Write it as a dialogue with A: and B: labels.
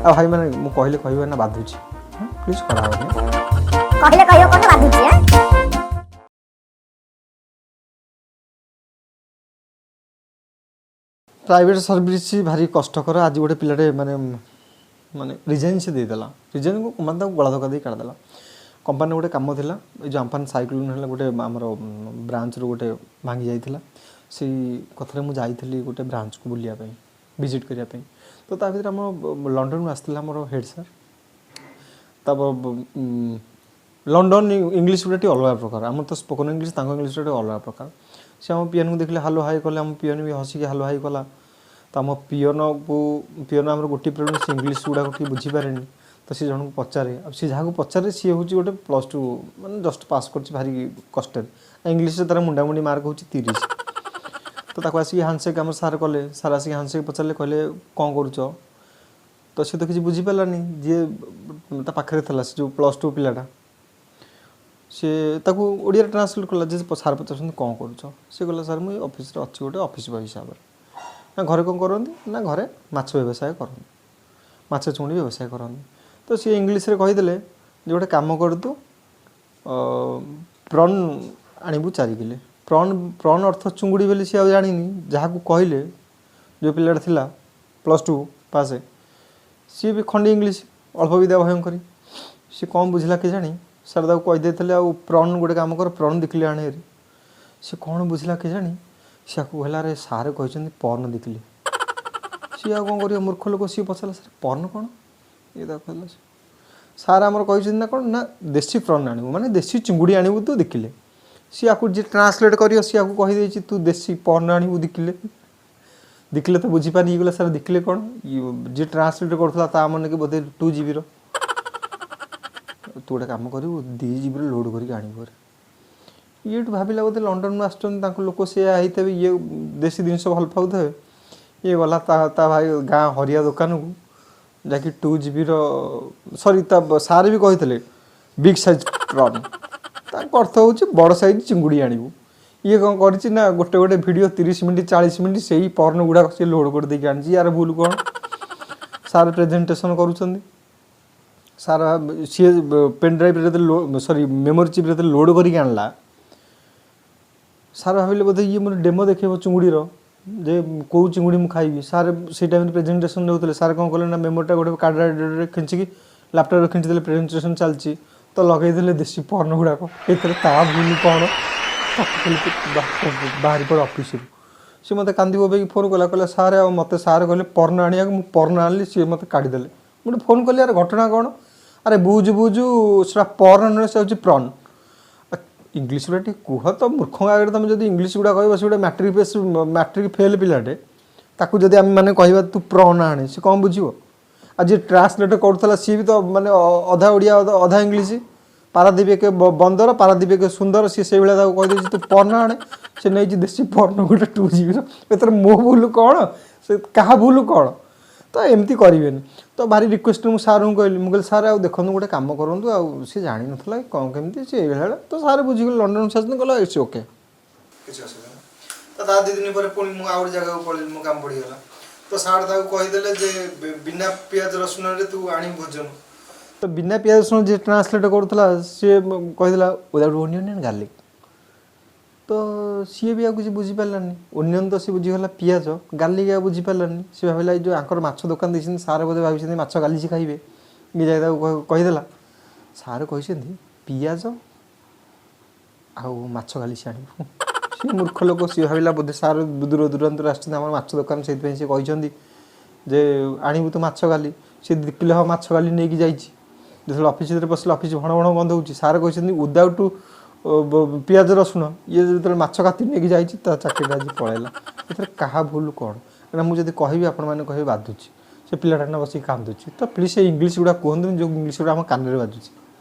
A: ଆଉ ଭାଇମାନେ, ମୁଁ କହିଲେ କହିବେ ନା ବାଧୁଛି? ପ୍ଲିଜ୍ କରାହବନି।
B: କହିଲେ କହିବ କଣ ବାଧୁଛି ଆଁ?
A: ପ୍ରାଇଭେଟ୍ ସର୍ଭିସ୍ ଭାରି କଷ୍ଟକର। ଆଜି ଗୋଟେ ପିଲାଟେ ମାନେ ମାନେ ରିଜାଇନ୍ ସେ ଦେଇଦେଲା। ରିଜାଇନ୍ ମାନେ ତାକୁ ଗଳା ଧକ୍କା ଦେଇ କାଢ଼ିଦେଲା। କମ୍ପାନୀର ଗୋଟେ କାମ ଥିଲା। ଏଇ ଯେଉଁ ଆମ୍ଫାନ ସାଇକ୍ଲୋନ୍ ହେଲା, ଗୋଟେ ଆମର ବ୍ରାଞ୍ଚରୁ ଗୋଟେ ଭାଙ୍ଗି ଯାଇଥିଲା। ସେଇ କଥାରେ ମୁଁ ଯାଇଥିଲି ଗୋଟେ ବ୍ରାଞ୍ଚକୁ ବୁଲିବା ପାଇଁ, ଭିଜିଟ୍ କରିବା ପାଇଁ। ତ ତା ଭିତରେ ଆମ ଲଣ୍ଡନରୁ ଆସିଥିଲା ଆମର ହେଡ଼୍ ସାର୍। ତାପ ଲଣ୍ଡନ ଇଂଲିଶ ଗୁଡ଼ା ଟିକେ ଅଲଗା ପ୍ରକାର। ଆମର ତ ସ୍ପୋକନ୍ ଇଂଲିଶ, ତାଙ୍କ ଇଂଲିଶ ଟିକେ ଅଲଗା ପ୍ରକାର। ସେ ଆମ ପିଅନକୁ ଦେଖିଲେ ହାଲୋ ହାଇ କଲେ। ଆମ ପିଅନ ବି ହସିକି ହାଲୋ ହାଇ କଲା। ତ ଆମ ପିଅନକୁ, ପିଅନ ଆମର ଗୋଟିଏ ପ୍ରୋବ୍ଲେମ୍, ସେ ଇଂଲିଶ ଗୁଡ଼ାକ ଟିକେ ବୁଝିପାରେନି। ତ ସେ ଜଣକୁ ପଚାରେ, ଆଉ ସେ ଯାହାକୁ ପଚାରେ ସିଏ ହେଉଛି ଗୋଟେ +2, ମାନେ ଜଷ୍ଟ ପାସ୍ କରିଛି ଭାରି କଷ୍ଟରେ। ଇଂଲିଶରେ ତାର ମୁଣ୍ଡାମୁଣ୍ଡି ମାର୍କ ହେଉଛି 30। ତ ତାକୁ ଆସିକି ହ୍ୟାଣ୍ଡସେକ୍ ଆମ ସାର୍ କଲେ। ସାର୍ ଆସିକି ହ୍ୟାଣ୍ଡସେକ୍ ପଚାରିଲେ, କହିଲେ କ'ଣ କରୁଛ? ତ ସେ ତ କିଛି ବୁଝିପାରିଲାନି। ଯିଏ ତା ପାଖରେ ଥିଲା, ସେ ଯେଉଁ +2 ପିଲାଟା, ସେ ତାକୁ ଓଡ଼ିଆରେ ଟ୍ରାନ୍ସଲେଟ୍ କଲା ଯେ ସାର୍ ପଚାରୁଛନ୍ତି କ'ଣ କରୁଛ? ସେ କହିଲା, ସାର୍, ମୁଁ ଏଇ ଅଫିସରେ ଅଛି ଗୋଟେ ଅଫିସ୍ ବୟ ହିସାବରେ। ନା, ଘରେ କ'ଣ କରନ୍ତି? ନା, ଘରେ ମାଛ ବ୍ୟବସାୟ କରନ୍ତି, ମାଛ ଚିଙ୍ଗୁଡ଼ି ବ୍ୟବସାୟ କରନ୍ତି। ତ ସିଏ ଇଂଲିଶରେ କହିଦେଲେ ଯେ ଗୋଟେ କାମ କର, ତୁ ପ୍ରନ୍ ଆଣିବୁ 4 କିଲେ। ପ୍ରନ୍, ପ୍ରନ୍ ଅର୍ଥ ଚୁଙ୍ଗୁଡ଼ି ବୋଲି ସିଏ ଆଉ ଜାଣିନି। ଯାହାକୁ କହିଲେ, ଯେଉଁ ପିଲାଟା ଥିଲା +2 ପାସ୍, ସିଏ ବି ଖଣ୍ଡି ଇଂଲିଶ, ଅଳ୍ପ ବିଦ୍ୟା ଭୟଙ୍କରୀ। ସିଏ କ'ଣ ବୁଝିଲା କେଜାଣି, ସାର୍ ତାକୁ କହିଦେଇଥିଲେ ଆଉ ପ୍ରନ୍, ଗୋଟେ କାମ କର, ପ୍ରନ୍ 2 କିଲୋ ଆଣେ ହେରି। ସେ କ'ଣ ବୁଝିଲା କେଜାଣି, ସେ ଆକୁ କହିଲା, ଆରେ, ସାର୍ କହିଛନ୍ତି ପର୍ନ 2 କିଲେ। ସିଏ ଆଉ କ'ଣ କରିବ, ମୂର୍ଖ ଲୋକ। ସିଏ ପଚାରିଲା, ସାର୍, ପର୍ନ କ'ଣ? ଇଏ ତାକୁ କହିଲା, ସାର୍ ଆମର କହିଛନ୍ତି ନା କ'ଣ ନା ଦେଶୀ ପ୍ରନ୍ ଆଣିବୁ, ମାନେ ଦେଶୀ ଚିଙ୍ଗୁଡ଼ି ଆଣିବୁ ତୁ 2 କିଲେ। ସିଏ ଆକୁ ଯିଏ ଟ୍ରାନ୍ସଲେଟ୍ କରିବ, ସିଏ ଆକୁ କହିଦେଇଛି ତୁ ଦେଶୀ ପର୍ନ ଆଣିବୁ 2 କିଲେ। 2 କିଲେ ତ ବୁଝିପାରି ହେଇଗଲା, ସାର୍, 2 କିଲେ କ'ଣ? ଯିଏ ଟ୍ରାନ୍ସଲେଟ୍ କରୁଥିଲା ତା ମନେକି ବୋଧେ 2 ଜିବିର, ତୁ ଗୋଟେ କାମ କରିବୁ, 2 ଜିବିର ଲୋଡ଼୍ କରିକି ଆଣିବୁ ଘରେ। ଇଏ ଏଠୁ ଭାବିଲା ବୋଧେ ଲଣ୍ଡନରୁ ଆସୁଛନ୍ତି, ତାଙ୍କ ଲୋକ ସେୟା ହେଇଥିବେ, ଇଏ ଦେଶୀ ଜିନିଷ ଭଲ ପାଉଥିବେ। ଇଏ ଗଲା ତା ତା ଭାଇ ଗାଁ ହରିଆ ଦୋକାନକୁ ଯାଇକି 2 ଜିବିର, ସରି, ତା ସାର୍ ବି କହିଥିଲେ ବିଗ୍ ସାଇଜ୍ ପ୍ରନ୍, ତାଙ୍କ ଅର୍ଥ ହେଉଛି ବଡ଼ ସାଇଜ୍ ଚିଙ୍ଗୁଡ଼ି ଆଣିବୁ। ଇଏ କ'ଣ କରିଛି ନା ଗୋଟେ ଗୋଟେ ଭିଡ଼ିଓ 30 ମିନିଟ୍, 40 ମିନିଟ୍, ସେଇ ପର୍ନ ଗୁଡ଼ାକ ସିଏ ଲୋଡ଼୍ କରିଦେଇକି ଆଣିଛି। ୟାର ଭୁଲ କ'ଣ? ସାର୍ ପ୍ରେଜେଣ୍ଟେସନ୍ କରୁଛନ୍ତି, ସାର୍ ସିଏ ପେନ୍ ଡ୍ରାଇଭ୍ରେ ଯେତେବେଳେ, ସରି, ମେମୋରି ଚିପ୍ରେ ଯେତେବେଳେ ଲୋଡ଼୍ କରିକି ଆଣିଲା, ସାର୍ ଭାବିଲେ ବୋଧେ ଇଏ ମୋର ଡେମୋ ଦେଖେଇବ ଚୁଙ୍ଗୁଡ଼ିର, ଯେ କେଉଁ ଚିଙ୍ଗୁଡ଼ି ମୁଁ ଖାଇବି। ସାର୍ ସେଇ ଟାଇମ୍ରେ ପ୍ରେଜେଣ୍ଟେସନ୍ ଦେଉଥିଲେ। ସାର୍ କ'ଣ କଲେ ନା ମେମୋରିଟା ଗୋଟେ କାର୍ଡ଼ ଡ୍ରାଇଭ୍ରେ ଖେଞ୍ଚିକି ଲାପଟପ୍ରେ ଖେଞ୍ଚିଦେଲେ। ପ୍ରେଜେଣ୍ଟେସନ୍ ଚାଲିଛି ତ ଲଗେଇଦେଲେ ଦେଶୀ ପର୍ନ ଗୁଡ଼ାକ। ଏଥିରେ ତା ଭୁଲ କ'ଣ? ତାକୁ ଖାଲି ବାହାରି ପଡ଼ ଅଫିସରୁ। ସେ ମୋତେ କାନ୍ଦି ବୋବେଇକି ଫୋନ୍ କଲା। କହିଲା, ସାର୍, ଆଉ ମୋତେ ସାର୍ କହିଲେ ପର୍ନ ଆଣିବାକୁ, ମୁଁ ପର୍ନ ଆଣିଲି, ସିଏ ମୋତେ କାଢ଼ିଦେଲେ। ମୁଁ ଗୋଟେ ଫୋନ୍ କଲି, ଆରେ, ଘଟଣା କ'ଣ? ଆରେ, ବୁଝୁ ବୁଝୁ ସେଟା ପର୍ନ ନୁହେଁ, ସେ ହେଉଛି ପ୍ରନ୍। ଇଂଲିଶ ଗୁଡ଼ା ଟିକେ କୁହ ତ। ମୂର୍ଖଙ୍କ ଆଗରେ ତୁମେ ଯଦି ଇଂଲିଶ ଗୁଡ଼ା କହିବ, ସେ ଗୋଟେ ମାଟ୍ରିକ ପେସ୍, ମାଟ୍ରିକ ଫେଲ୍ ପିଲାଟେ, ତାକୁ ଯଦି ଆମେ ମାନେ କହିବା ତୁ ପ୍ରନ୍ ଆଣେ, ସେ କ'ଣ ବୁଝିବ? ଆଉ ଯିଏ ଟ୍ରାନ୍ସଲେଟ୍ କରୁଥିଲା, ସିଏ ବି ତ ମାନେ ଅଧା ଓଡ଼ିଆ, ଅଧା ଇଂଲିଶ। ପାରାଦୀପ ଏକ ବନ୍ଦର, ପାରାଦୀପ ଏକ ସୁନ୍ଦର। ସିଏ ସେଇଭଳିଆ ତାକୁ କହିଦେଇଛି ତୁ ପର୍ନ ଆଣେ। ସେ ନେଇଛି ଦେଶୀ ପର୍ନ ଗୋଟେ 2 ଜିବିର। ଏଥିରେ ମୋ ଭୁଲ କ'ଣ? ସେ କାହା ଭୁଲ କ'ଣ? ତ ଏମିତି କରିବେନି। ତ ଭାରି ରିକ୍ୱେଷ୍ଟ ମୁଁ ସାର୍ଙ୍କୁ କହିଲି। ମୁଁ କହିଲି, ସାର୍, ଆଉ ଦେଖନ୍ତୁ, ଗୋଟେ କାମ କରନ୍ତୁ, ଆଉ ସେ ଜାଣିନଥିଲା କି କ'ଣ କେମିତି ସେ ଏଇଭଳିଆ। ତ ସାର୍ ବୁଝିଗଲେ, ଲଣ୍ଡନ ସାର୍ କହିଲେ, it's okay, କିଛି ଅସୁବିଧା ନାହିଁ। ତ ତା 2 ଦିନ ପରେ ପୁଣି ମୁଁ ଆଉ ଗୋଟେ ଜାଗାକୁ ପଳେଇଲି, ମୋ କାମ ପଡ଼ିଗଲା। ତ ସାର୍ ତାକୁ କହିଦେଲେ ଯେ ବିନା ପିଆଜ ରସୁଣରେ ତୁ ଆଣିବୁ ଭୋଜନ। ତ ବିନା ପିଆଜ ରସୁଣ ଯିଏ ଟ୍ରାନ୍ସଲେଟ୍ କରୁଥିଲା, ସିଏ କହିଦେଲା ୱିଦାଉଟ୍ ଓନିଅନ୍ ଆଣ୍ଡ ଗାର୍ଲିକ୍। ତ ସିଏ ବି ଆଉ କିଛି ବୁଝିପାରିଲାନି। ଓନିଅନ୍ ତ ସିଏ ବୁଝିଗଲା ପିଆଜ, ଗାର୍ଲିକ୍ ଆଉ ବୁଝିପାରିଲାନି। ସେ ଭାବିଲା ଏଇ ଯେଉଁ ଆଙ୍କର ମାଛ ଦୋକାନ ଦେଇଛନ୍ତି ସାର୍ ବୋଧେ ଭାବିଛନ୍ତି ମାଛ ଗାଲିସି ଖାଇବେ। ଇଏ ଯାଇ ତାକୁ କହିଦେଲା, ସାର୍ କହିଛନ୍ତି ପିଆଜ ଆଉ ମାଛ ଗାଲିସି ଆଣିବୁ। ସିଏ ମୂର୍ଖ ଲୋକ, ସିଏ ଭାବିଲା ବୋଧେ ସାର୍ ଦୂର ଦୂରାନ୍ତରୁ ଆସିଛନ୍ତି ଆମର ମାଛ ଦୋକାନ, ସେଇଥିପାଇଁ ସେ କହିଛନ୍ତି ଯେ ଆଣିବୁ ତୁ ମାଛ ଗାଲି। ସେ 2 କିଲୋ ହେବ ମାଛ ଗାଲି ନେଇକି ଯାଇଛି। ଯେତେବେଳେ ଅଫିସ୍ ଭିତରେ ପଶିଲେ, ଅଫିସ୍ ଭଣ ଭଣ ବନ୍ଦ ହେଉଛି। ସାର୍ କହିଛନ୍ତି ୱିଦାଉଟ୍ ପିଆଜ ରସୁଣ। ଇଏ ଯେତେବେଳେ ମାଛ କାତି ନେଇକି ଯାଇଛି, ତା ଚାକିରିଟା ଆଜି ପଳେଇଲା। ଏଥିରେ କାହା ଭୁଲ କ'ଣ? କାରଣ ମୁଁ ଯଦି କହିବି, ଆପଣମାନେ କହିବେ ବାଧୁଛି। ସେ ପିଲାଟା ନା ବସିକି କାନ୍ଦୁଛି। ତ ପ୍ଲିଜ୍ ସେ ଇଂଲିଶ ଗୁଡ଼ା କୁହନ୍ତୁନି, ଯେଉଁ ଇଂଲିଶ ଗୁଡ଼ା ଆମ କାନରେ ବାଜୁଛି।